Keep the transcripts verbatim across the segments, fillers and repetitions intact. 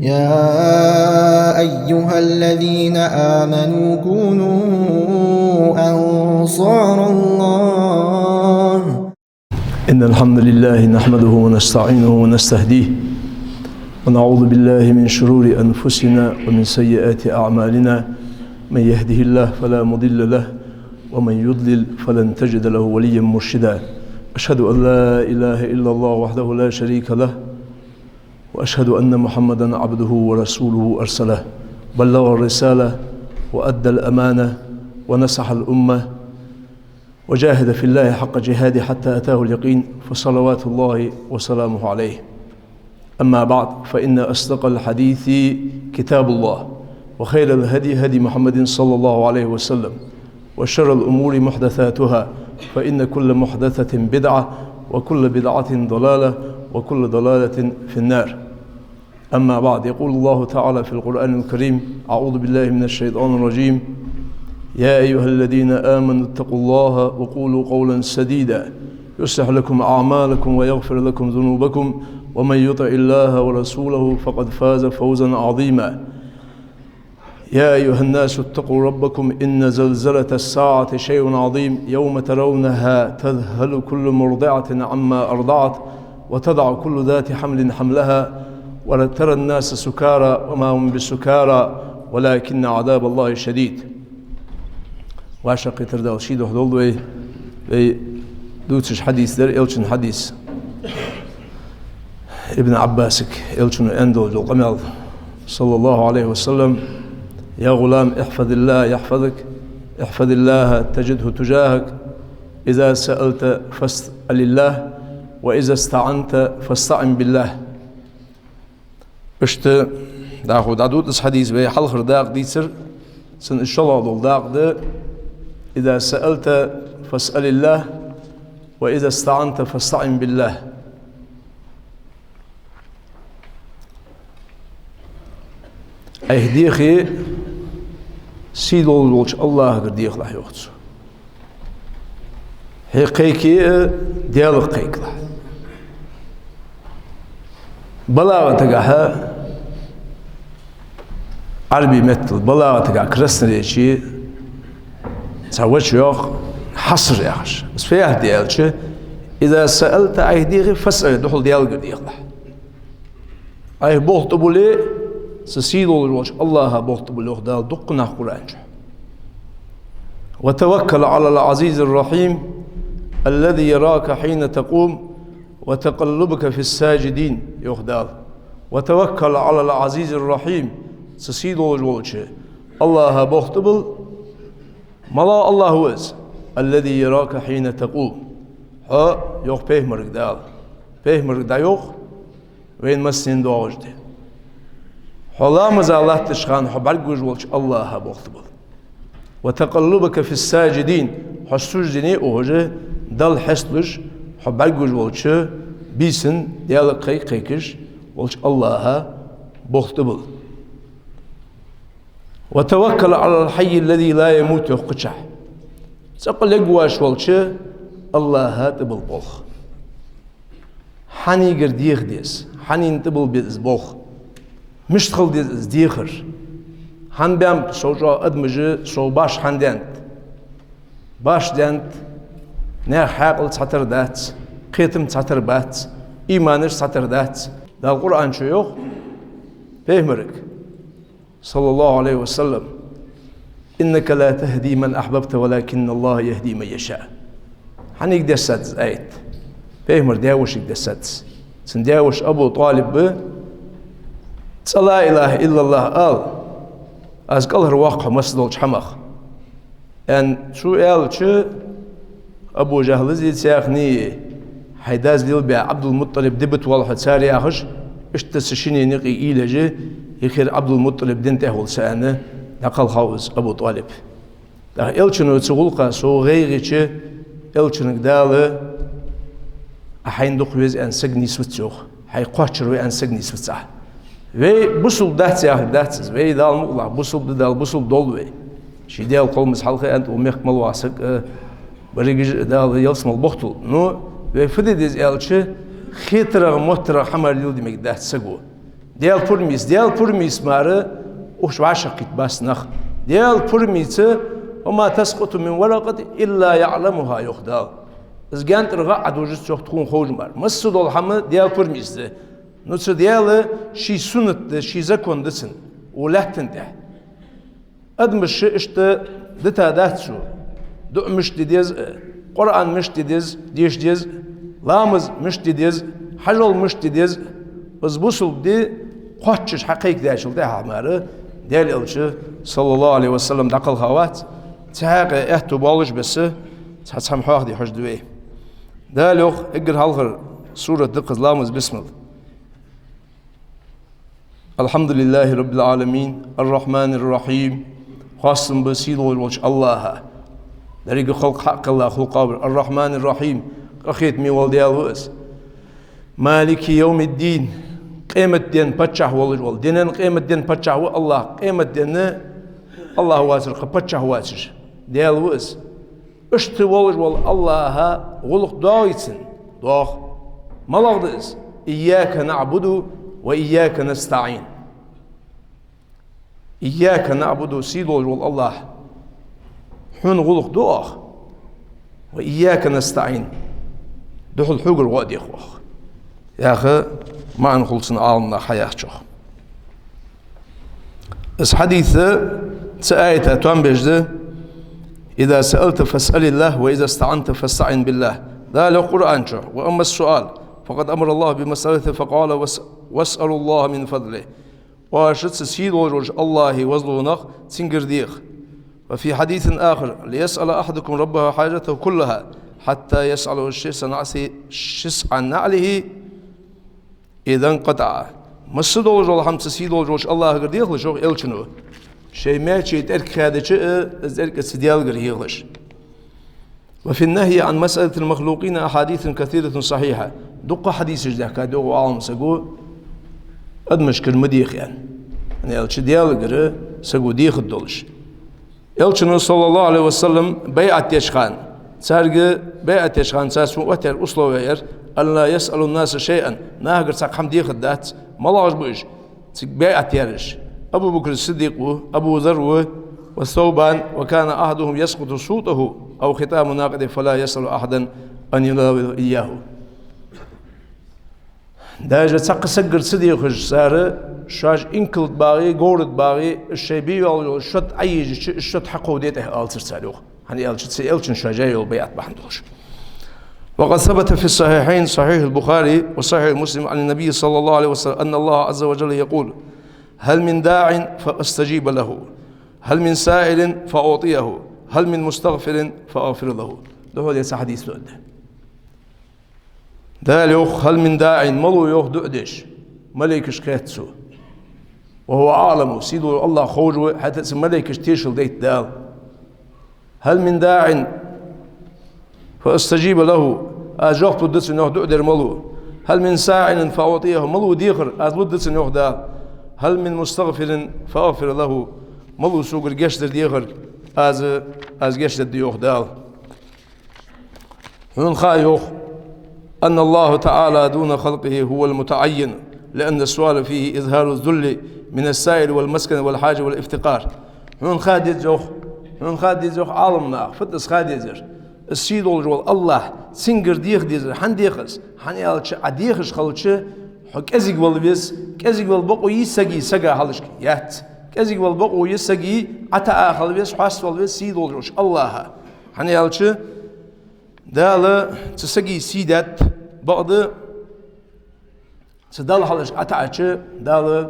يا أيها الذين آمنوا كونوا أنصار الله. إن الحمد لله نحمده ونستعينه ونستهديه، ونعوذ بالله من شرور أنفسنا ومن سيئات أعمالنا. من يهده الله فلا مضل له، ومن يضلل فلن تجد له وليا مرشدا. أشهد أن لا إله إلا الله وحده لا شريك له، وأشهد أن محمدا عبده ورسوله أرسله، بلغ الرسالة وأدى الأمانة ونصح الأمة، وجاهد في الله حق جهاده حتى أتاه اليقين، فصلوات الله وسلامه عليه. أما بعد، فإن أصدق الحديث كتاب الله، وخير الهدي هدي محمد صلى الله عليه وسلم، وشر الأمور محدثاتها، فإن كل محدثة بدعة، وكل بدعة ضلالة، وكل ضلالة في النار. أما بعد، يقول الله تعالى في القرآن الكريم: أعوذ بالله من الشيطان الرجيم. يا أيها الذين آمنوا اتقوا الله وقولوا قولا سديدا، يصلح لكم أعمالكم ويغفر لكم ذنوبكم، ومن يطع الله ورسوله فقد فاز فوزا عظيما. يا أيها الناس اتقوا ربكم إن زلزلة الساعة شيء عظيم، يوم ترونها تذهل كل مرضعة عما أرضعت وتضع كل ذات حمل حملها وترى الناس سكارى وما هم بسكارى ولكن عذاب الله شديد. ВӀашагӀкхетар Дала ший духьа долда вай. Вай дувцаш хьадис дар Элчан хьадис. Ибн Ӏаббасага Элчано аьнна долаш дола къамаьл, صلى الله عليه وسلم: يا غلام احفظ الله يحفظك، احفظ الله تجده تجاهك، إذا سألت فاسأل الله، وإذا استعنت فاستعن بالله. Иштта дӀахо дӀадувц из хьадис, вай хьалхара дакъа дийцар, цун из шоллагӀа дола дакъа да: إذا سألت فاسأل الله، وإذا استعنت فاستعن بالله. Айхьа дехе сийдолаш волча АллахӀагара дехалахь, йоах цо. Хье кхайке а Даьлага кхайкалахь. БалагӀатагахьа, Ӏарбий меттала балагӀатагахьа, красноречие, цхьа вач йоах, хьаср яхаш. Из фу яхар да аьлча: إذا سألت, айхьа дехе, فاسأل, духхьал Даьлагара дехалахь. Айхьа болх тӀабулле, са сийдолаш волча АллахӀа болх тӀабулла, йоах Дала дуккха нах Къуръан чу. وتوكل على العزيز الرحيم الذي يراك حين تقوم وتقلبك في الساجدين, йоах Дала. وتوكل على العزيز الرحيم, са сийдолаш волча АллахӀа болх тӀабулла. МалагӀа АллахӀ ва из? الذي يراك حين تقوم. Хьо, йоах пайхамарга Дала. Пайхамарга дӀайоах, вайна массанена доагӀаш да. Хьо ламаза латтача хана хьо бӀаргагуш волча АллахӀа болх тӀабулла. وتقلبك في الساجدين, хьо суждане а ухаш, Далла хьесталуш, хьо бӀаргагуш волча, бийсанна Даьлага кхайка-кхайкаш волча АллахӀа болх тӀабулла. وتوكل على الحي الذي لا يموت, йоах кхычахьа. ЦӀаккха лергвоацаш волча АллахӀа тӀабулла болх. Хьанагара деха деза, хьанна тӀабилла беза из болх. Мишта хила деза из дехар? Хьан баьннаб сов чӀоагӀа адамаш, сов башха хьадаьннад? Башха даьннад, наьха хьаькъал цхьатара дац, кхетам цхьатара бац, иманаш цхьатара дац. Дала Къуръан чу йоах пайхамарга, صلى الله عليه وسلم: إنك لا تهدي من أحببت ولكن الله يهدي من يشاء. Хьанна дессад из аят? Пайхамара даь-вешийга дессад из. Цун даь-воша Абу ТӀалиб ва. «ЦӀа لا إله إلا الله ала, аз кӀалхарвоаккх хьо массадолча хӀамах», аьнна, цо аьлча, Абу ЖахӀлази цхьаннеи, хьай дас лелабаь Ӏабдул-МутӀалиба дебат воал хьо цар, яхаш, иштта са шинне юкъе уйла еш, хӀара Ӏабдул-МутӀалиб дина тӀехьа вола са аьнна, дӀакхелхав из Абу ТӀалиб. ТӀаккха Элчано цу гӀулакха сов гӀайгӀача, Элчанга Дала: «Ӏа хьайна дукха веза аьнна саг нийсвац», йоах. «Хьай кхоачара ва аьнна саг нийсвац Ӏа». Вай бусалба дац яхар дац из. Вай, Дала мукъалахь, бусалба да, Дала бусалба долда вай. Ший Даьла кхолламца хьалха аьннад, укх мехка мел ваха саг а, берригаш а Дала ялсмала бохталба. Но вай фу де деза аьлча, хетарах, моттарах хӀама леладе мегаргдац саго. Даьла пурам ийца, Даьла пурам ийца мара уж вӀашагӀкхийтта бац нах. Даьла пурам ийца: «وما تسقط من ورقة إلا يعلمها», йоах Дала. Из гаьнтӀара гӀа а дужац, йоах, тхона ховш мара. Массадола хӀама Даьла пурам ийца да. Ну, цу Даьла ший суннат да, ший закон да цун, укх лаьтта тӀа. Адамаш иштта дита дац цо: дуӀа мишта де деза, Къуръан мишта де деза, деша деза, ламаз мишта де деза, хьажол мишта де деза. Из бусалба ди кхоачаш хьакхайкадаьчул тӀехьагӀа мара Даьла Элча, صلى الله عليه وسلم, дӀакхелха вац. Цу хьакъехьа аьттув болаш бесса цхьа цхьа хӀама хьоахаде хьожаргда вай. Дала йоах, эггара хьалхара сурат да-кх из, ламаз, бисмал. «الحمد لله رب العالمين، الرحمن الرحيم». Хоастам ба сийдолаш волча АллахӀа. Деррига халкъ хьакхелла хул къоабал. «الرحمن الرحيم», къахетаме вола Даьла ва из. «مالك يوم الدين», къематден паччахь волаш вола. Динан, къематден паччахь ва АллахӀ. Къематден АллахӀ воацар, кхы паччахь воацаш Даьла ва из. Иштта волаш волча АллахӀа гӀулакх доагӀий цунна? ДоагӀа. МалагӀа да из? «إياك نعبد وإياك نستعين». «إياك نعبد», сийдолаш вола АллахӀ, хьона гӀулакх ду оаха. «وإياك نستعين», духхьал хьогара гӀо а дех оаха, яха маӀан хул цун Ӏаламнаха хьаяхачох. Из хьадис цу аята тоам беш да: «إذا سألت فاسأل الله وإذا استعنت فاستعن بالله». Дала йоах Къуръан чу: «وأما السؤال فقد أمر الله بمسألته فقال: وس-، واسألوا الله من فضله». Оаш цу сийдолаш волча АллахӀа вазлу нах, цунгара деха. «وفي حديث آخر: ليسأل أحدكم ربه حاجته كلها حتى يسأله شسع نعسه، شسع نعله إذا انقطع». Массадолаш дола хӀама цу сийдолаш волча АллахӀагара дехалаш, йоах Элчано, шоай маьчий тӀерг хаьдача а, из тӀерг а цу Даьлагара хьехалаш. «وفي النهي عن مسألة المخلوقين أحاديث كثيرة صحيحة». Дукха хьадисаш даьхкад, йоах, Ӏаламсаго адамашкара ма деха аьнна. ХӀана аьлча Даьлагара саго дехаргдолаш. Элчано, صلى الله عليه وسلم, байӀат деча хана, царга, байӀат деча хана цар цунна оттаяьр условие яр: «أن لا يسألوا الناس شيئا», нахагара цхьаккха хӀама дехаргдац. МалагӀаш ба уж? Цига байӀат даьраш Абу Бакр Сиддикъ ва, Абу Зарр ва, ва Саубан: «وكان أحدهم يسقط سوطه أو خطام ناقته فلا يسأل أحدا أن يناوله إياه». Даже цхьаккха сагагара ца дехаш цар, шоаш инкал тӀа багӀе, говра тӀа багӀе, шоай бе йоалла йола шод Ӏоежача, шод хьакховде тӀехьа, оалацар цар, йоах. ХӀана аьлча цу Элчано шоаш яь йола байӀат бахьан долаш. «وقد ثبت في الصحيحين، صحيح البخاري وصحيح مسلم، عن النبي صلى الله عليه وسلم أن الله عز وجل يقول: هل من داع فأستجيب له، هل من سائل فأعطيه، هل من مستغفر فأغفر له». Духхьал ер цхьа хьадис да. Дала йоах: «هل من داع», малув, йоах, дуӀа деш? Малейкаш кхет цо. «وهو أعلم», сийдолаш вола АллахӀ ховш ва, хӀаьта а цу малейкашта тешал дайт Дала. «هل من داع فأستجيب له», аз жоп лургда цунна, йоах, дуӀа дер малув. «هل من سائل فأعطيه», малув дехар, аз лургда цунна, йоах Дала. «هل من مستغفر فأغفر له», малув согара гешт дар дехар, аз, аз гешт дергда, йоах Дала. Хьона ха я, йоах, «أن الله تعالى دون خلقه هو المتعين، لأن السؤال فيه إظهار الذل من السائل والمسكنة والحاجة والافتقار». Хьона ха деза, йоах, хьона ха деза, йоах, Ӏаламнаха, фу да из ха дезар? Из сийдолаш вола АллахӀ, цунгара деха дезар. ХӀана дех из? ХӀана аьлча, Ӏа дехаш хилча, хьо кӀезига вала веза, кӀезига вала бокъо йий сага, сага хьалхашка? Яц. КӀезига вала бокъо я сага, ӀотаӀа хила веза, хьаставала веза сийдолаш волча АллахӀа. ХӀана аьлча, Дала цу сага сий даьд, бакъда цу Далла хьалхашка ӀотаӀача, Дала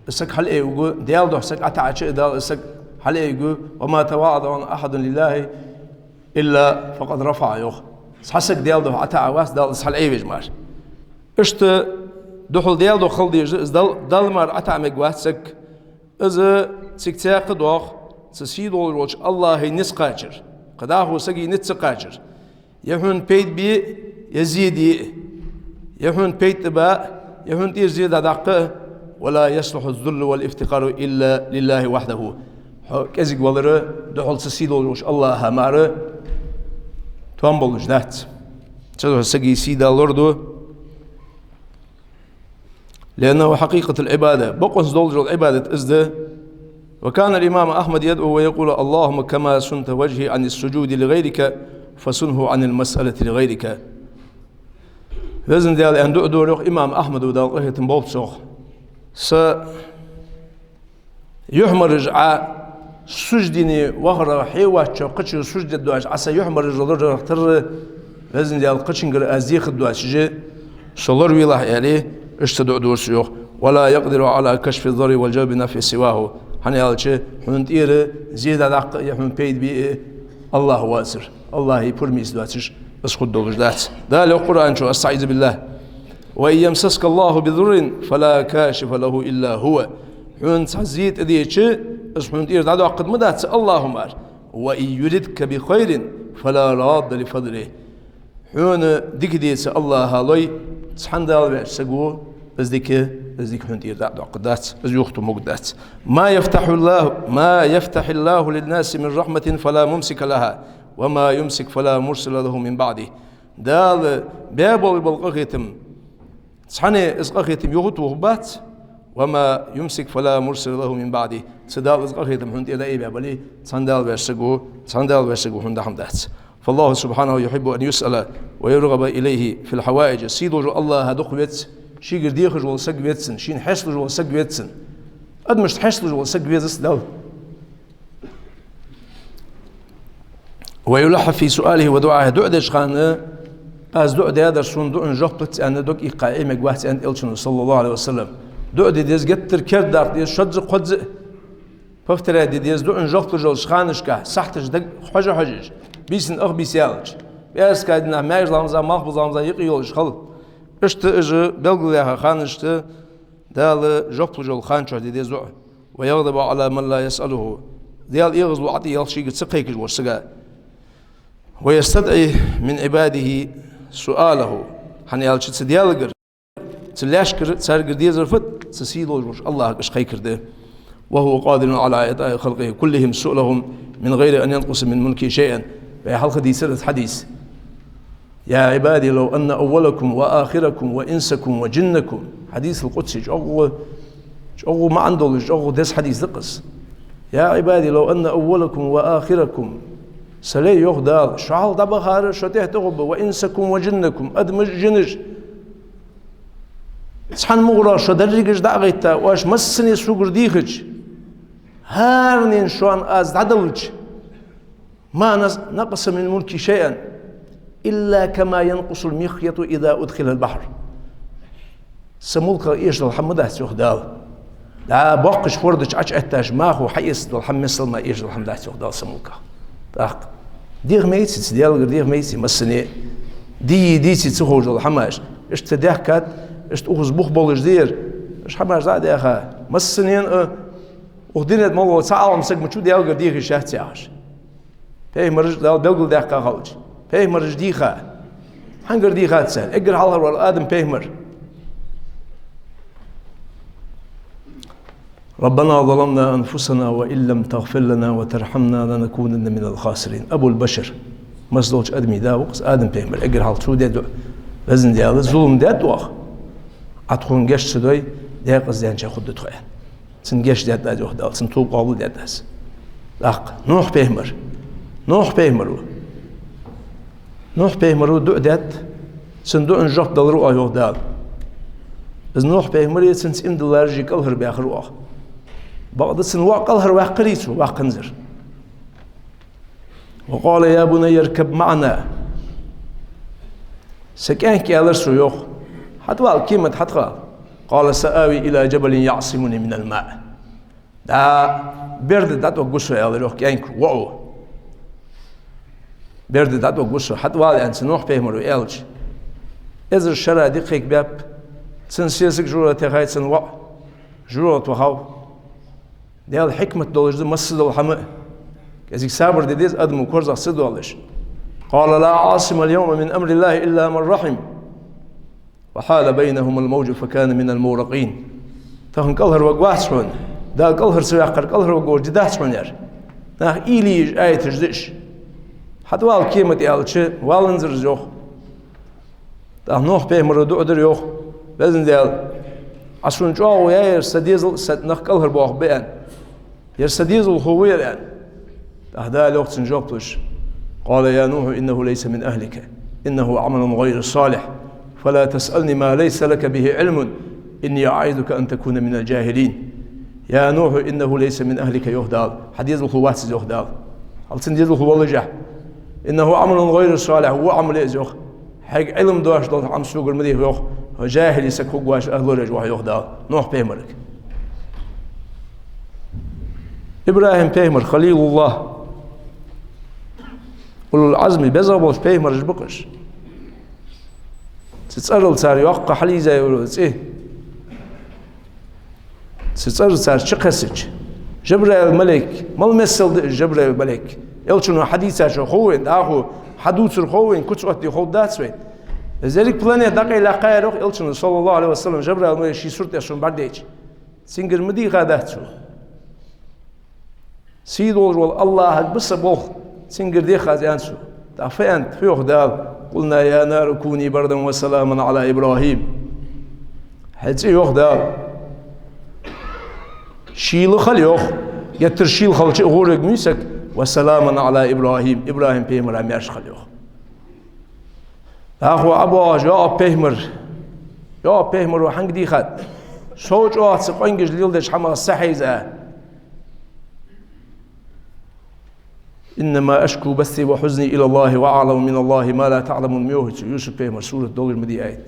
из саг хьалъайвергва, Даьла духьа саг ӀотаӀача, Дала из саг хьалъайвергва. «وما تواضع أحد لله إلا فقد رفعه», йоах. Цхьа саг Даьла духьа ӀотаӀа вац, Дала из хьалъайвеш мара. Иштта духхьал Даьла духьа хила дезаш, из Дал-, Далла мара ӀотаӀа мегаргвац саг. Из цига цхьаккха доагӀа цу сийдолаш волча АллахӀа низ кхачар, кхы дӀахо сага низ ца кхачар. Е хьона пайда бе, е зе де, е хьона пайда тӀабе, е хьона тӀера зе дӀадаккха. «ولا يصلح الذل والافتقار إلا لله وحده». Хьо кӀезига валар духхьал цу сийдолаш волча АллахӀа мара тоам болаш дац. Цудухьа сага сий Дала лораду. لأنه حقيقة العبادة, бокъонца долаш дола Ӏибадат из да. وكان الإمام أحمد يدعو ويقول: اللهم كما صنت وجهي عن السجود لغيرك، فصنه عن المسألة لغيرك. Везан Даьла, аьнна, дуӀа дора, йоах, имам Ахьмада, Дала къахетам болба цох. Са юхьмараш Ӏа суждене вахарах хье воацачох кхычо суждат доацаш Ӏа са юхьмараш лорадарах тарра, Везан Даьла, кхычунгара аз дехар доацаш со лоравелахь, аьле, иштта дуӀа дора цо, йоах. ولا يقدر على كشف الضر وجلب النفع سواه. ХӀана аьлча, хьона тӀера зе дӀадаккха а, е хьона пайда бе а АллахӀ воацар, АллахӀа пурам ийца доацаш из хургдолаш дац. Дала йоах Къуръан чу: أستعيذ بالله. وإن يمسسك الله بضر فلا كاشف له إلا هو. Хьона цхьа зе тӀадеча, из хьона тӀера дӀадоаккхаргдац АллахӀа мара. وإن يردك بخير فلا راد لفضله. Хьона дика деце АллахӀа лой, цхьан Дала ваьча саго из дика, из дика хьона тӀера дӀадоаккхаргдац, из юхатоха могаргдац. ما يفتح الله، ما يفتح الله للناس من رحمة فلا ممسك لها، وما يمسك فلا مرسل له من بعده. Дала баь бола, бола къахетам, цхьанне из къахетам юхатохаргбац, وما يمسك فلا مرسل له من بعده. Цу Дала из къахетам хьона тӀера дӀаайбаь бале, цхьан Дала ваьча саго, цхьан Дала ваьча саго хьона дӀахьа ма дац. فالله سبحانه يحب أن يسأل ويرغب إليه في الحوائج. Сийдолча АллахӀа дукха веза, шийгара дехаш вола саг веза цунна, шийна хьесталуш вола саг веза цунна. Адамашта хьесталуш вола саг везац Далла. ويلح في سؤاله ودعائه. ДуӀа деча хана, аз дуӀа даьдар, сона дуӀан жоп луц аьнна, дог иккха Ӏе мегаргвац, аьннад Элчано, صلى الله عليه وسلم. ДуӀа де деза геттара кердадаккха деза, шозза-кхозза а повторять де деза дуӀан жоп луш йолча ханашка, сахьаташ дага хьожа-хьожаш, бийсан ах бийса ялча, пӀаьраска дийнахьа маьждиге ламаза, малхбуза ламаза юкъе йолаш хила. Иштта уж белгалъяьха ханашта Дала жоп луш йола хана чухь де деза дуӀа. ويغضب على من لا يسأله. Даьла эгӀазло ӀотӀаелх шийгара ца кхайкаш волча сага. ويستدعي من عباده سؤاله. ХӀана аьлча цу Даьлагара, цу лаьшкара, царгара дезар фуд? Цу сийдолаш волча АллахӀагара уж кхайкар да. وهو قادر على إعطاء خلقه كلهم سؤلهم من غير أن ينقص من ملكه شيئا. Вай хьалха дийцар из хьадис. يا عبادي لو أن أولكم وآخركم وإنسكم وجنكم. Хьадисул къудси, чӀоагӀа, чӀоагӀа маӀан долаш, чӀоагӀа деза хьадис да-кх из. يا عبادي لو أن أولكم وآخركم. Са лай, йоах Дала, шо хьалха дӀабахар а, шо тӀехьа тӀагӀоргба, وإنسكم وجنكم, адамаш а, жинаш а, цхьан мугӀарах шо дерригаш дӀа а гӀайтта, оаш массане согара дийхача, хӀаранена шоана аз дӀадалча, ما نس-، نقص من ملكي شيئا إلا كما ينقص المخيط إذا أدخل البحر. Са мулках эшаш дола хӀама дац, йоах Дала. ДӀа боккхача форда чу Ӏочуэттача махо хьаэцаш дола хӀама, миссел мара эшаш дола хӀама дац, йоах Дала, са мулках. ТӀаккха деха ма деций, цу Даьлагара деха ма деций массане а, дийя деций ца ховш дола хӀамаш. Иштта даьхкад, иштта укхаза бух болаш да ер. Уж хӀамаш дӀа а даьха, массанена а, укх дунен тӀа мел вола цхьа Ӏалам саг ма вий Даьлагара деха йиш яц яхаш. Пайхамараш Дала белгалдаьккха хилча, пайхамараш дийха. Хьангара дийхад цар? Эггара хьалхара вар Адам-пайхамар. ربنا ظلمنا أنفسنا وإن لم تغفر لنا وترحمنا لنكونن من الخاسرين. Абул-Башар, массадолча адамий да ва-кх из Адам-пайхамар, эггара хьалха цо даьд дуӀа: Везан Даьла, зулам даьд оаха, Ӏа тхона гешт ца дой, декъаза даьнначех хургда тхо, аьнна. Цунна гешт даьд аз, йоах Дала, цун тоба къоабалдаьд аз. ТӀаккха Нухь-пайхамар. Нухь-пайхамаро. Нухь-пайхамаро дуӀа даьд, цун дуӀан жоп далар оаха, йоах Дала. Из Нухь-пайхамари цунца иман диллараши кӀалхарбаьхар оаха. Бакъда цун воӀ кӀалхарваьккхарий цо, воккха ханзар. وقال يا بني اركب معنا. Са кӀаьнк, аьлар цо, йоах, хьатӀавала кема тӀа, хьатӀавала. قال سآوي إلى جبل يعصمني من الماء. ДӀа берда тӀа дӀатӀаваргва со, аьлар, йоах, кӀаьнко, воӀо. Берда тӀа дӀатӀаваргва со, хьатӀавала, аьнна, цу Нухь-пайхамаро аьлча, эзар шера ди кхайкабаьб, цун сесаг жожагӀате яьхай, цун воӀ жожагӀате вахав. Даьла хьикмат долаш да массадола хӀама а. КӀезига сабар де деза адамо, корзагӀ ца доалаш. قال لا عاصم اليوم من أمر الله إلا من رحم وحال بينهما الموج فكان من المغرقين. Тахан кӀалхарваргвац хьона. Дала кӀалхара ца ваьккхар, кӀалхарваргволаш ди дац хьона, яхар. Наха уйла е езаш аяташ да уж. ХьатӀавала кема тӀа, аьлча, валанзар из, йоах. ТӀаккха Нухь-пайхамаро дуӀа дир, йоах: Везан Даьла, Ӏа сона чӀоагӀо яьй ер са дезал, са нах кӀалхарбоахаргба аьнна. Ер са дезалхо ва ер аьнна. ТӀаккха Дала йоах цунна жоп луш: قال يا نوح إنه ليس من أهلك إنه عمل غير صالح فلا تسألني ما ليس لك به علم إني أعظك أن تكون من الجاهلين. يا نوح إنه ليس من أهلك, йоах Дала. Хьа дезалхо вац из, йоах Дала. Хьал цун дезалхо воллашехь. إنه عمل غير صالح, во Ӏамал я из, йоах. Хьайга Ӏилма доацаш дола Ӏамал согара ма дехар, йоах, хьо жахӀил саг хургволаш, агӀлораж вахь, йоах Дала Нухь-пайхамарга. ИбрахӀим-пайхамар, Халилуллахь, улул-Ӏазми беза болча пайхамараш ба-кх уж. Цу цӀерал цар йоккха хьалйийзай йола цӀи. Цу цӀерал цар чукхессача, Жабраил малейк, мел миссел да из Жабраил малейк? Элчано хьадийцача хов вайна, дӀахо хьадувцар хов вайна, куц оттаде ховргдац вайна. Из еррига планета дӀакъайлаккха яр, йоах Элчано, صلى الله عليه وسلم, Жабраил малейк ший сурта тӀа сона бӀаргадайча. Цунгара ма дийхадац цо. Сий долаш вола АллахӀага ба са болх, цунгара дех аз, аьннад цо. ТӀаккха фу аьннад, фу йоах Дала: قلنا يا نار كوني بردا وسلاما على إبراهيم. ХӀай цӀи, йоах Дала, шийла хила, йоах, геттара шийла хилча а гӀоргма вий саг, وسلاما على إبراهيم, ИбрахӀим-пайхамара маьрша хила, йоах. ДӀахо ӀобоагӀаш ЯӀкъуб-пайхамар, ЯӀкъуб-пайхамаро хьанга дийхад? Сов чӀоагӀа цу къонгаш леладеча хӀамах сахьийза. إنما أشكو بثي وحزني إلى الله وأعلم من الله ما لا تعلمون, ма йоахий цо, Юсуп-пайхамара сурат долаш ма дий аят.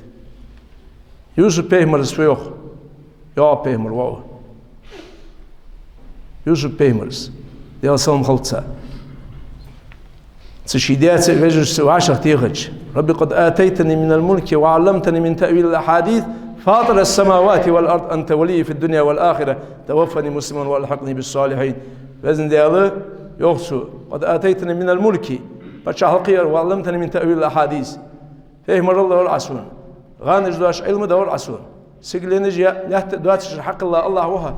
Юсуп-пайхамара фу йоах? ЯӀкъуб-пайхамара воӀо. Юсуп-пайхамара, Даьла салам хилда цунна, цу ший даьца а вежарашца а вӀашагӀтехача: رب قد آتيتني من الملك وعلمتني من تأويل الأحاديث فاطر السماوات والأرض أنت ولي في الدنيا والآخرة توفني مسلما وألحقني بالصالحين. Веза Даьла, йоах цо, قد آتيتني من الملك, паччахьалкхе а, وعلمتني من تأويل الأحاديث. Пайхамарал а даьд Ӏа сона, гӀанаш доацаш Ӏилма а даьд Ӏа сона. Сигаленаш а, лаьтта а доацаш хьакхелла АллахӀ ва хьо.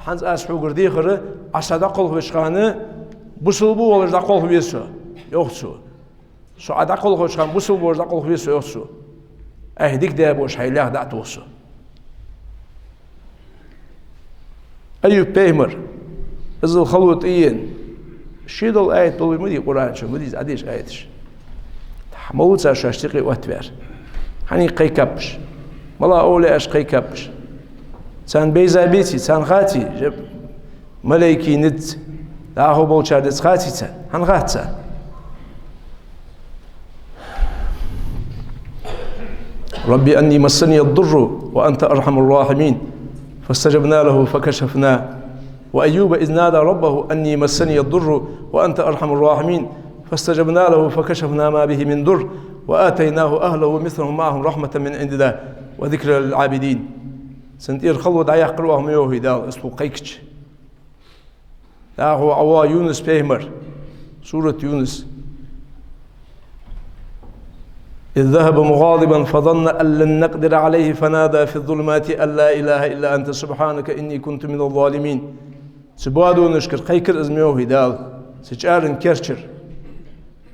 ХӀанз аз хьогара дехар, Ӏа са дӀакхалхавеча хана бусалба волаш дӀакхалхаве со, йоах цо. Со Ӏа дӀакхалхавеча хана бусалба волаш дӀакхалхаве со, йоах цо. Айхьа дика даь болаш хьай лаьх дӀа а тохе со. Айюб-пайхамар, иззал хало тӀаена, ший дола аят долаш ма дий Къуръан чу, ма дий из Ӏодеша аяташ. Малав цар шоашта юкъе оттаваьр? Хьанга кхайкаб уж? Мала овлияашка кхайкаб уж? Царна байза беций, царна хаций, жаб-, малейкий низ, дӀахо болчар низ хаций царна? ХӀана хац царна? رب أني مسني الضر وأنت أرحم الراحمين فاستجبنا له فكشفنا، وأيوب إذ نادى ربه أني مسني الضر وأنت أرحم الراحمين فاستجبنا له فكشفنا ما به من ضر وآتيناه أهله ومثلهم معهم رحمة من عندنا وذكرى للعابدين. Цун тӀера хало дӀаяккхар оаха, ма йоахий Дала, из тхога кхайкача. ДӀахо ӀоагӀа Юнус-пайхамар, сурат Юнус. إذ ذهب مغاضبا فظن أن لن نقدر عليه فنادى في الظلمات أن لا إله إلا أنت سبحانك إني كنت من الظالمين. Цу боадонашкара кхайкар из, ма йоахий Дала, цу чӀаран керчара.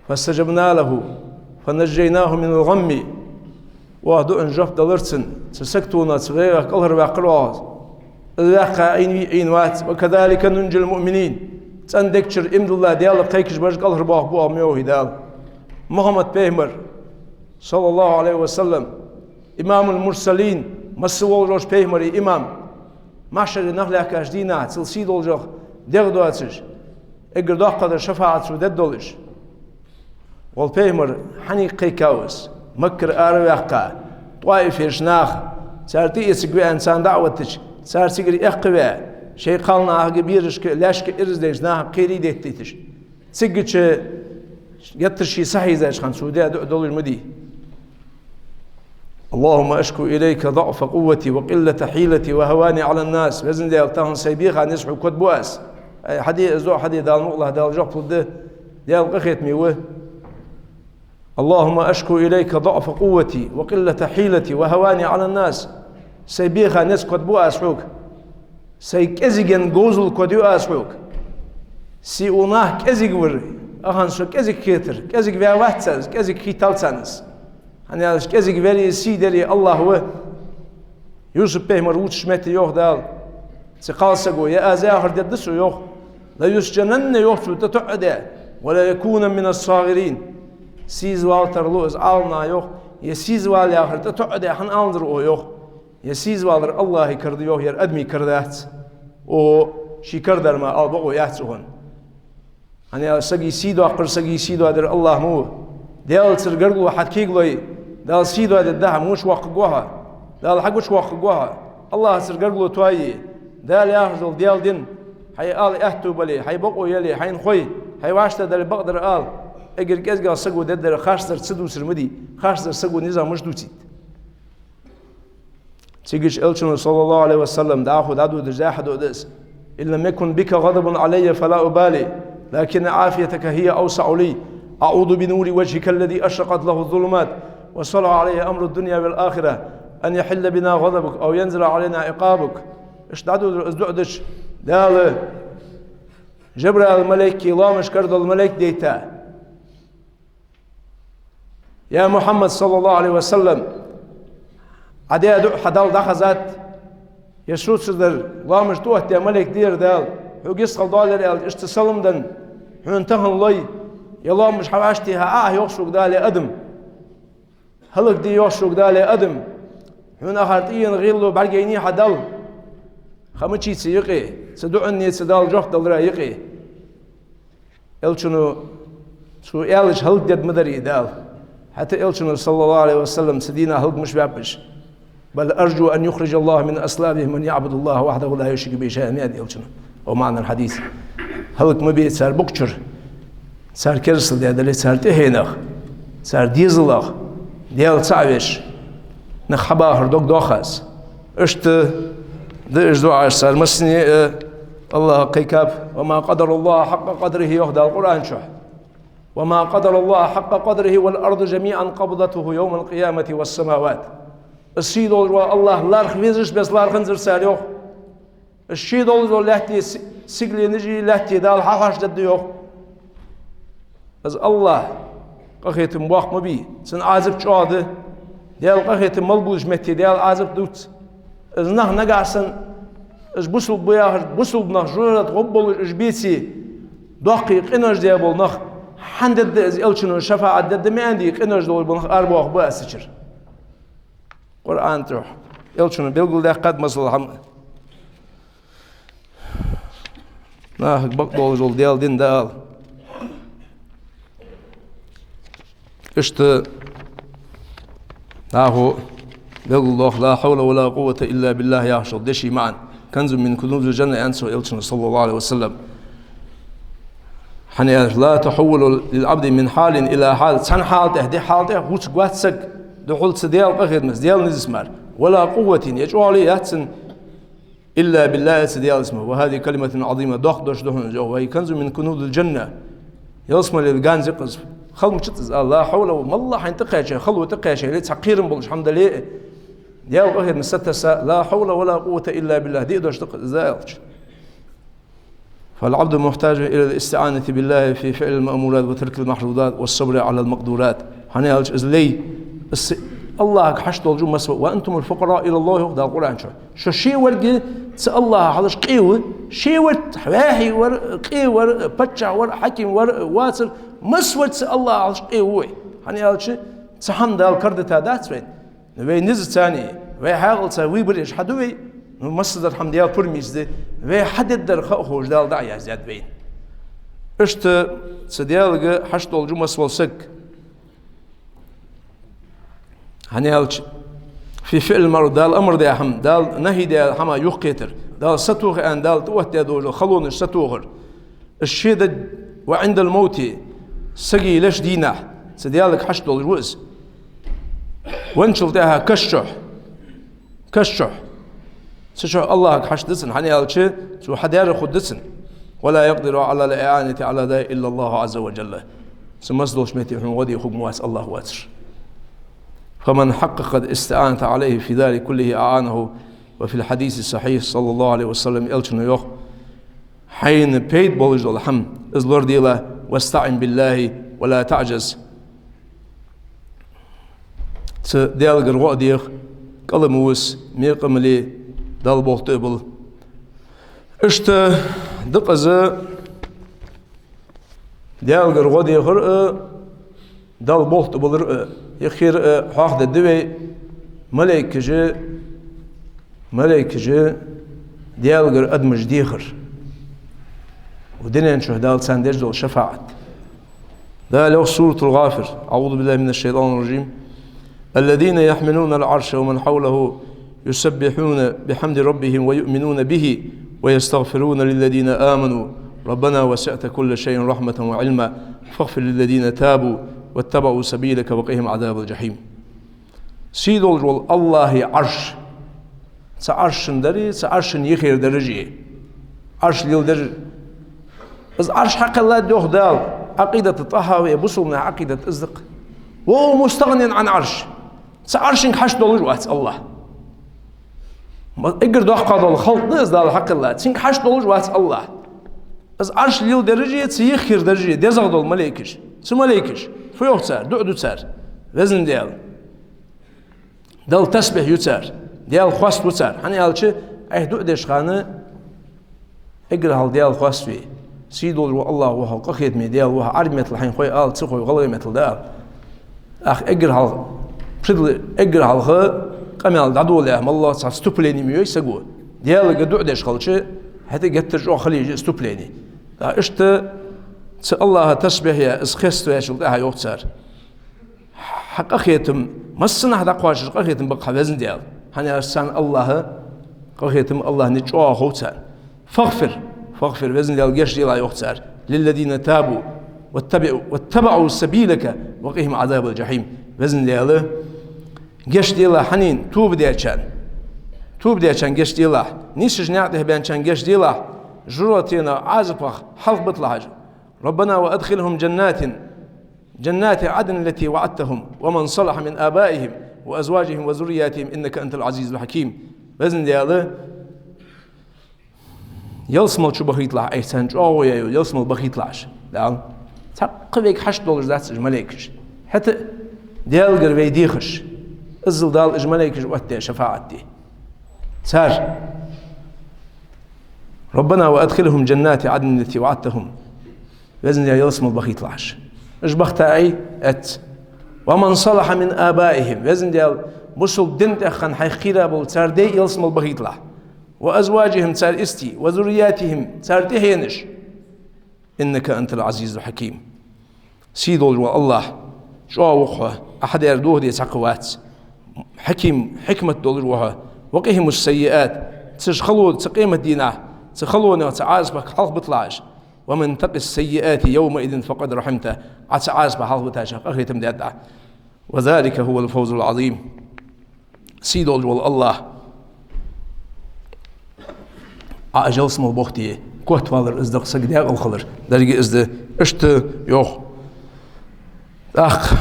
فاستجبنا له فنجيناه من الغم. Оаха дуӀан жоп далар цунна, цу саготонах, цу гӀайгӀах кӀалхарваьккхар оаха из. Из ваьккха Ӏийна вий, Ӏийна вац. وكذلك ننجي المؤمنين. ЦӀена дег чура иман дилла Даьлага кхайкаш бараш кӀалхарбоахаргба оаха, ма йоахий Дала. Мухьаммад-пайхамар, صلى الله عليه وسلم, إمام المرسلين, масса волча пайхамарий имам, махьшаре нах лаьхкача дийнахьа цул сий долчох дегӀ доацаш, эггара доккхагӀдар шафаӀат цо дергдолаш. Валла, пайхамар, хьанга кхайкав из? Маккара араваьккха, ТӀоиферча наха, цар тӀаэцаргва аьнна, царна даӀват дича, цар цигара эккхаваь, шоай кхалнахага, берашка, лаьшка ираз дайча наха кхерий деттийташ. Цигача геттара ше сахьийзача хана цо даь дуӀа долаш ма дий: اللهم أشكو إليك ضعف قوتي وقلة حيلتي وهواني على الناس. Веза Даьла, тахан сай беха низ хьога котбу аз. Ай, хьаде из дуӀа, хьаде, Дала мукъалахь, Дала жоп лургда, Даьла къахетаме ва. اللهم أشكو إليك ضعف قوتي وقلة حيلتي وهواني على الناس. Сай беха низ котбу аз хьога. Сай кӀезиган говзал котъю аз хьога. Се у нах кӀезига вар, ахан со кӀезига хетар, кӀезига ваь вац аз, кӀезига хийттал царна аз. ХӀана аьлча кӀезига вари, сий дари АллахӀ ва. Юсуп-пайхамар вувцача метте йоах Дала цу кхалсаго: «Я аз яхар дергда цо, — йоах, — ليسجنن, — йоах, — цо тӀатоӀадаь, — وليكونن من الصاغرين. Сийза вала тарлу из Ӏаламнаха, — йоах, — е сийза вала яхар тӀатоӀадаь хӀана аьннадар оаха, — йоах. — Е сийза валар АллахӀа кара да, — йоах, — ер адамий кара дац. Оаха ший кара дар мара ала бокъо яц цу хӀаман». ХӀана аьлча сага сий доаккхар, сага сий доадар АллахӀ ма ва. Даьлацара гаргало хьа кегалой Дала сий доадергда хьа, муш ваккха гохьа, Дала хьа гуча ваккха гохьа. АллахӀацара гаргало тоае, Дала яхаш дола Даьла дин, хьай ала аьттув бале, хьай бокъо яле, хьайна хой, хьай вӀаштӀехьадале бакъдар ала. Эггара кӀезигагӀа саго дергдар харцдар ца дувцар ма дий, харцдар саго низагӀа мишта дувцийт. Цига Элчано, صلى الله عليه وسلم, дӀахо дӀадодаш, дӀахо дӀадодаш: «إن لم يكن بك غضب علي فلا أبالي، لكن عافيتك هي أوسع لي. أعوذ بنور وجهك الذي أشرقت له الظلمات وصلح عليه أمر الدنيا والآخرة أن يحل بنا غضبك أو ينزل علينا عقابك». Иштта дӀадодар из дуӀа дича, Дала Жабраил малайке лоамаш кара дола малайк дайта: «Я Мухьаммад, صلى الله عليه وسلم, Ӏа даь дуӀа хьа Далла дӀахазад. Ер сацадар, лоамаш тӀаоттадаь малайк дера Дала, хьога йистхила доаллар аьлча, иштта салам денна, хьона тахан лой, е лоамаш хьавӀашта хьа Ӏа, — йоах сога Дала, — е адам. ХӀалакде, — йоах сога Дала, — е адам. Хьона ахар тӀаена гӀело бӀаргайайна хьа Далла. Ха мичай цу юкъе, цу дуӀанна, цу Далла жоп далара юкъе». Элчано цо аьлча хӀалакдергда ма дарий Дала. ХӀаьта Элчано, صلى الله عليه وسلم, цу дийнахьа хӀалак мишта ваьб уж: «بل أرجو أن يخرج الله من أصلابهم من يعبد الله وحده لا يشرك به شيئا», — аьннад Элчано. Ва маӀнал хьадис: хӀалак ма бе цар букъ чура, цар керастал даь дале, цар тӀехьенах, цар дезалах Даьла цаӀ веш нах хьабахар дог доах аз. Иштта да уж дуӀаш цар массане а, э, АллахӀа кхайкаб: «وما قدروا الله حق قدره», — йоах Дала Къуръан чу. «وما قدروا الله حق قدره والأرض جميعا قبضته يوم القيامة والسماوات». Из сий долаш вола АллахӀ лархӀа везаш беса лархӀанзар цар, йоах. Из ший долаш дола лаьтта, си-, сигаленаш а, лаьтта Дала хьахьош дергда, йоах. Из АллахӀа къахетам боккха ма бий, цун Ӏазап чӀоагӀа да. Даьла къахетам мел бувцача метте Даьла Ӏазап дувц. Из нах нагахьа санна, из бусалба ба яхаш, бусалба нах жожагӀате гӀоргболаш уж беце, доккхий къинош даь бола нах, хӀана дергда из, Элчано шафаӀат дергда ма аьннадий, къинош долаш бола нах арабоахаргба аз цу чура. Къуръан тӀа Элчано белгалдаьккхад масала хӀама. Нахага бакъдолаш дола Даьла дин да ала. Иштта нахо белгалдоах: «لا حول ولا قوة إلا بالله», — яхаш дола дешай маӀан. «كنز من كنوز الجنة», — аьннад цо Элчано, صلى الله عليه وسلم. ХӀана аьлча: «لا تحول للعبد من حال إلى حال». Цхьан хьала тӀа дика хьала тӀа гӀуц гвац саг, духьал цу Даьла къахетамца, Даьла низаца мара. «ولا قوة», е чӀоагӀал яц цун, «إلا بالله», цу Даьлаца мара. «وهذه كلمة عظيمة», доккха дош да хьона из, йоах: «وهي كنز من كنوز الجنة». Ялсмален ганз я-кх из. Хала мичад из ала? «لا حول», моллагӀа хьайна тӀакхаьча, хало тӀакхаьча, е цхьа кхерам болаш хӀама дале а, Даьла къахетамца сатесса, «لا حول ولا قوة إلا بالله», диъ дош да-кх из, Дала аьлча. «فالعبد محتاج إلى الاستعانة بالله في فعل المأمورات وترك المحظورات والصبر على المقدورات». ХӀана аьлча из лай, из АллахӀага хьашт долаш ва массавар. «وأنتم الفقراء إلى الله», — йоах Дала Къуръан чу. Шо шеварг цу АллахӀа хьалхашка къе ва, шеварг, ваьхий вар, къе вар, паччахь вар, хьаким вар, воацар, массавар цу АллахӀа хьалхашка къе ва вай. ХӀана аьлча цхьа хӀама Дала карадита дац вайна. Вай низаца а, вай хьаькъалца а выбор еш хьаду вай, ну, массадар хӀама Даьла пурам ийца да, вай хьадергдар ха а ховш, Дала дӀа а яздаьд вайна. Иштта цу Даьлага хьашт долаш ва массавола саг. ХӀана аьлча, في فعل المأمور, Дала амар даь хӀама, Дала нахьи даь хӀама юхакхетар, Дала сатоха аьнна, Дала тӀаоттадаь долаш дола халонаш сатохар. Из ше да, «وعند الموت», сага леча дийнахьа, цу Даьлага хьашт долаш ва из. Венначул тӀехьагӀа каша чу, каша чу. Цу чу АллахӀага хьашт да цун, хӀана аьлча цо хьадаьр хургда цунна. «ولا يقدر على الإعانة على ذلك إلا الله عز وجل». Цу массадолча метте хьона гӀо де хург ма вац АллахӀ воацар. «فمن حقق الاستعانة عليه في ذلك كله أعانه». وفي الحديث الصحيح صلى الله عليه وسلم, Элчано йоах, хьайна пайда болаш дола хӀама из лораделахь: «واستعن بالله ولا تعجز». Цу Даьлагара гӀо а деха, кӀал ма вус, мекъа ма ле, Далла болх тӀа а бала. Иштта да-кх из Даьлагара гӀо дехар а, Далла болх тӀа балар а. Юххера а хьоахадергда вай малейкаша, малейкаша Даьлагара адамаш дехар. Укх дунен чу Дала царна деш дола шафаӀат. Дала йоах: سورة الغافر. أعوذ بالله من الشيطان الرجيم. الذين يحملون العرش ومن حوله يسبحون بحمد ربهم ويؤمنون به ويستغفرون للذين آمنوا ربنا وسعت كل شيء رحمة وعلما فاغفر للذين تابوا واتبعوا سبيلك وقهم عذاب الجحيم. Сий долаш вола АллахӀа Ӏарш. Цу Ӏаршан дари, цу Ӏаршан юхера даражи. Ӏарш леладер. Из Ӏарш хьакхеллад, йоах Дала. Ӏакъидат ТӀахӀави, бусалба наьха Ӏакъидат из да-кх. وهو مستغن عن العرش. Цу Ӏаршанга хьашт долаш вац АллахӀ. Ма эггара доккха дола халкъ да из Дала хьакхеллад. Цунга хьашт долаш вац АллахӀ. Из Ӏарш леладераши, цу юхера даражи, дезагӀа дола малейкаш. Цу малейкаша фу йоах цар? ДуӀа ду цар. Везан Даьла. Далла тасбихь ю цар, Даьла хоаставу цар. ХӀана аьлча, Ӏайха дуӀа деш хана эггара хьалха Даьла хоаставе. Сий долаш вола АллахӀ ва хьо, къахетаме Даьла ва хьо, Ӏарбий меттала хьайна хой ала, ца хой, гӀалгӀай меттала да ала. ТӀаккха эггара хьалха, предла-, эггара хьалха къамаьл дӀадолалехь, моллагӀа цхьа вступлени ма йой саго. Даьлага дуӀа деш хилча, хӀаьта геттара чӀоагӀа хила еза вступлени. ТӀаккха иштта цу АллахӀа тасбихь яь, из хестваьчул тӀехьагӀа йоах цар: хьа къахетам, массанахьа дӀакхоачаш къахетам ба-кх хьа, Везан Даьла. ХӀана аьлча царна АллахӀа къахетам, АллахӀ низ чӀоагӀа хов царна. فاغفر, فاغفر, Везан Даьла, гешт делахь, йоах цар. للذين تابوا واتبعوا, واتبعوا سبيلك وقهم عذاب الجحيم. Везан Даьла, гешт делахь хьанна, тоба дечарна. Тоба дечарна гешт делахь. Нийсача наькъа тӀа баьнначарна гешт делахь. ЖожагӀатен Ӏазапах хьалхабиталахь уж. ربنا وأدخلهم جنات جنات عدن التي وعدتهم ومن صلح من آبائهم وأزواجهم وذرياتهم إنك أنت العزيز الحكيم. Везан Даьла, ялсмала чу бахийталахь Ӏа, царна чӀоагӀо яь йола ялсмала бахийталахь уж, Даьла. Цхьаккха вайга хьашт долаш дац уж малейкаш. ХӀаьта Даьлагара вай дехаш, иззал Дала уж малейкаш оттадаь шафаӀат де цар. ربنا وأدخلهم جنات عدن التي وعدتهم. Везан Даьла, ялсмала бахийталахь уж. Уж бахийта Ӏа эцца. ومن صلح من آبائهم. Везан Даьла, бусалба дина тӀа хинна хьайх кхийра бола цар даьй ялсмала бахийталахь. وأزواجهم, цар истий, وذرياتهم, цар тӀехьенаш. إنك أنت العزيز الحكيم. Сий долаш вола АллахӀ, чӀоагӀа ва-кх хьо, Ӏа хьадаьр дохаде цхьаккха вац. Хьаким, хьикмат долаш ва хьо. وقهم السيئات. Цу хало, цу къематдийнахьа, цу халонех, цу Ӏазапах хьалхабиталахь уж. ومن تق السيئات يومئذ فقد رحمته. Ӏа цу Ӏазапах хьалхабитача къахетам даьд Ӏа. وذلك هو الفوز العظيم. Сий долаш вола АллахӀ. Ӏа уж ялсмала бохте, котвалар из да-кх, саг даькъала хилар деррига из да. Иштта йоах. ТӀаккха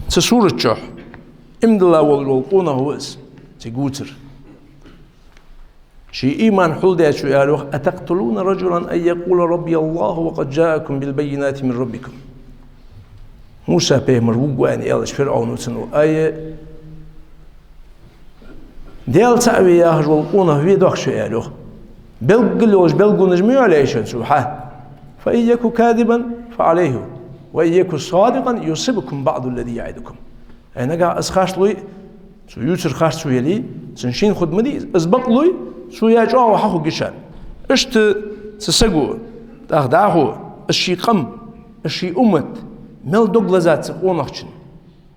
цу сурата чу иман дилла волаш вола къонах ва из, цига вувцар. Ший иман хьулдечо аьлар йоах: أتقتلون رجلا أن يقول ربي الله وقد جاءكم بالبينات من ربكم. Муса пайхамар вувргва аьнна аьлча, ФирӀовно цунна: ай, Даьла цаӀ ве яхаш вола къонах ве дохк шо, аьлар йоах. Белггала йолаш белгалонаш ма йоаллий шоана цо хьа. فإن يك كاذبا فعليه وإن يك صادقا يصبكم بعض الذي يعدكم. Ай, нагахь из харц лой, цо ювцар харц цо яле, цун шийна хургда ма дий из. Из бакъ лой, цо яь чӀоагӀо хьахургья шоана. Иштта цу саго, тӀаккха дӀахо, из ший къам, из ший уммат мел дог лазад цу къонахчун.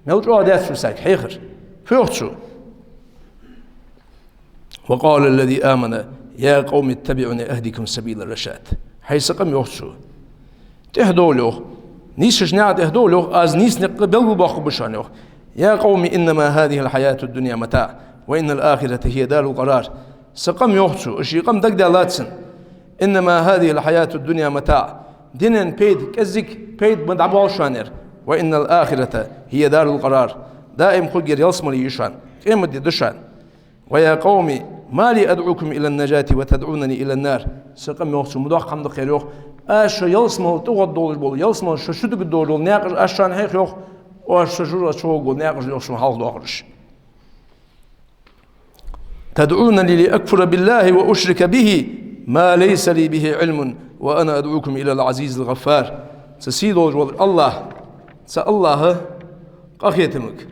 Мел чӀоагӀа даьд цо саг хьехар. Фу йоах цо? وقال الذي آمن يا قوم اتبعون أهدكم سبيل الرشاد. ХӀай са къам, йоах цо, тӀехьадовла, йоах, нийсача наькъа тӀехьадовла, йоах, аз нийса никъ белгалбоаккхаргба шоана, йоах. يا قوم إنما هذه الحياة الدنيا متاع وإن الآخرة هي دار القرار. Са къам, йоах цо, ший къам дагадаьллад цунна. إنما هذه الحياة الدنيا متاع. Дунен пайда, кӀезига пайда ма дӀабоал шоана ер. وإن الآخرة هي دار القرار. Даим хургьяр ялсмале я шоана, къематди да шоана. ويا قوم ما لي أدعوكم إلى النجاة وتدعونني إلى النار. Са къам, йоах цо, ма доккха хӀама да-кх ер, йоах. Аз шо ялсмале тӀагӀоргдолаш бола, ялсмале шо чудигадолаш дола наькъаш аз шоана хьехаю, йоах. Оаш со жожагӀате чугӀоргвола наькъаш да, йоах, шоана хьалхадоахараш. تدعونني لأكفر بالله وأشرك به ما ليس لي به علم وأنا أدعوكم إلى العزيز الغفار. Цу сийдолча волча АллахӀа, цу АллахӀа къахетамга.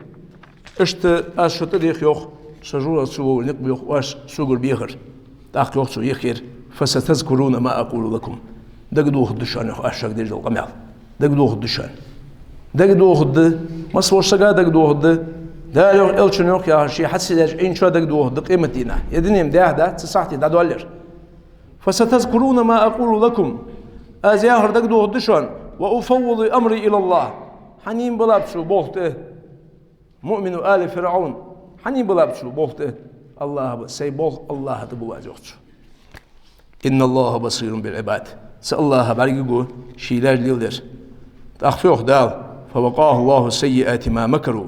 Иштта аз шо тӀадехар, йоах, со жожагӀате чувоалар никъ ба, йоах, оаш согара бехар. ТӀаккха йоах цо, йоах: فستذكرون ما أقول لكم. ДагадоагӀаргда шоана, йоах, аз шуга деш дола къамаьл. ДагадоагӀаргда шоана. ДагадоагӀаргда, массаволча сага дагадоагӀаргда. Дала йоах, Элчанна йоах, яхаш, ший хьаьсий даьча Ӏийначоа дагадоагӀаргда къематдийнахьа. Ер дуне ма даьхьа дац, цу сахьате дӀадоаллар. فستذكرون ما أقول لكم. Аз яхар дагадоагӀаргда шоана. وأفوض أمري إلى الله. Хьанна балаб цо болх тӀа? مؤمن آل فرعون. Хьанна балаб цо болх тӀа? АллахӀа ба, сай болх АллахӀа тӀа бу аз, йоах цо. إن الله بصير بالعباد. Цу АллахӀа бӀаргагу ший лаьш леладер. ТӀаккха фу йоах Дала: فوقاه الله سيئات ما مكروا.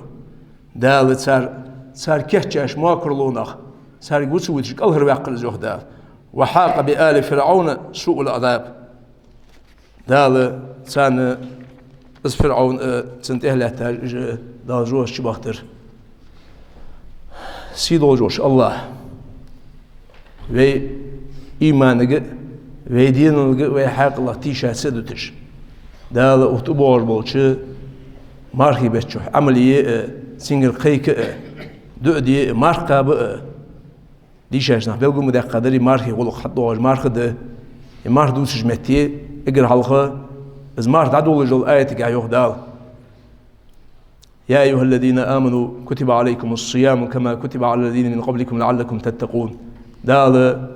Дала цар, цар кийчъяьча мокарлонах, царга вуц вуьтуш кӀалхарваьккхар из, йоах Дала. وحاق بآل فرعون سوء العذاب. Дала царна, из ФирӀавн а, цунна тӀехьа лаьтташ а, уж а Дала жожагӀате чубахийтар. Сийдолча волча АллахӀа вай иманага а, вай денолга а, вай хьаькъалах тийшаца а дуташ, Дала укх тӀабоагӀаш болча мархий бетта чухь Ӏамал е а, цунгара кхайка а, дуӀа де а, марха кхаба а, дийшача наха белгал ма даьккхадарий, мархий гӀулакх хьатӀадоагӀаш марха да, е марха дувцаш метте, эггара хьалха из марха дӀадолалуш дола аятагахь йоах Дала: يا أيها الذين آمنوا كتب عليكم الصيام كما كتب على الذين من قبلكم لعلكم تتقون. Дала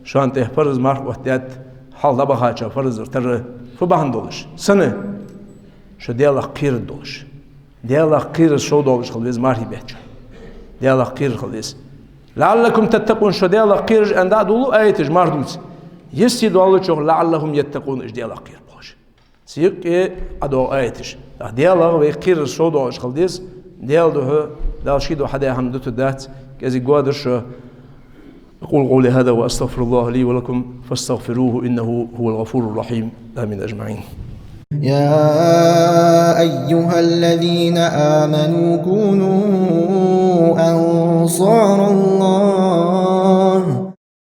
шоана тӀа парз марха оттадаьд, хьалха дӀабахача парза тара. Фу бахьан долаш? Сенна? Шо Даьлах кхераш долаш. Даьлах кхераш шо долаш хила веза мархий бетта чу. Даьлах кхераш хила веза. لعلكم تتقون, шо Даьлах кхераш аьнна дӀадолалу аяташ марха дувца. Йисте доаллача йоах لعلهم يتقون, уж Даьлах кхераш болаш. Цу юкъе а доагӀа аяташ. ТӀаккха Даьлах вай кхераш шо долаш хила деза. Даьла духьа, Дала ший духьа хьадаь хӀама дутаргдац, кӀезига гоадар шо. أقول قولي هذا وأستغفر الله لي ولكم فاستغفروه إنه هو الغفور الرحيم. آمين أجمعين. يا أيها الذين آمنوا كونوا أنصار الله.